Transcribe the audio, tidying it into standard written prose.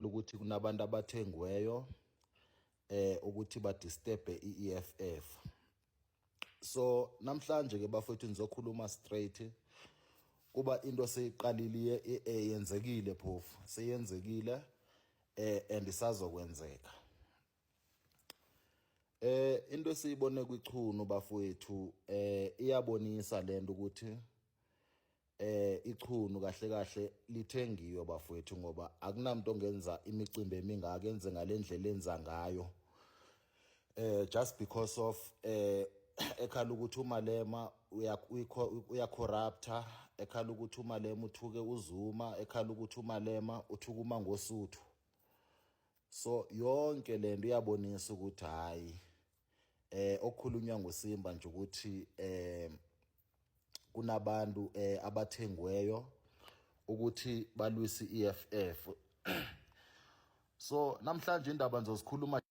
Ukuthi kunabantu abathengweyo ukuthi badisturb iEFF. So namhlanje ke bafowethu, nizokhuluma straight kuba into seyiqalile, yenzekile, phofu seyenzekile and isazokwenzeka. Into esiyibone kwichunu bafowethu, iyabonisa lento ukuthi ichunu kahle kahle lithengiwe bafowethu, ngoba akunamuntu ongenza imicimbi emingaka, enze ngalendlela enza ngayo, just because of ekhala ukuthi uMalema uyacorrupta, ekhala ukuthi uMalema uthuke uZuma, ekhala ukuthi uMalema uthuka uMangosuthu. So yonke lento iyabonisa ukuthi hayi, okukhulunywa ngoSimba nje ukuthi kunabantu abathengweyo ukuthi balwise iEFF. So namhlanje indaba ngizozikhuluma.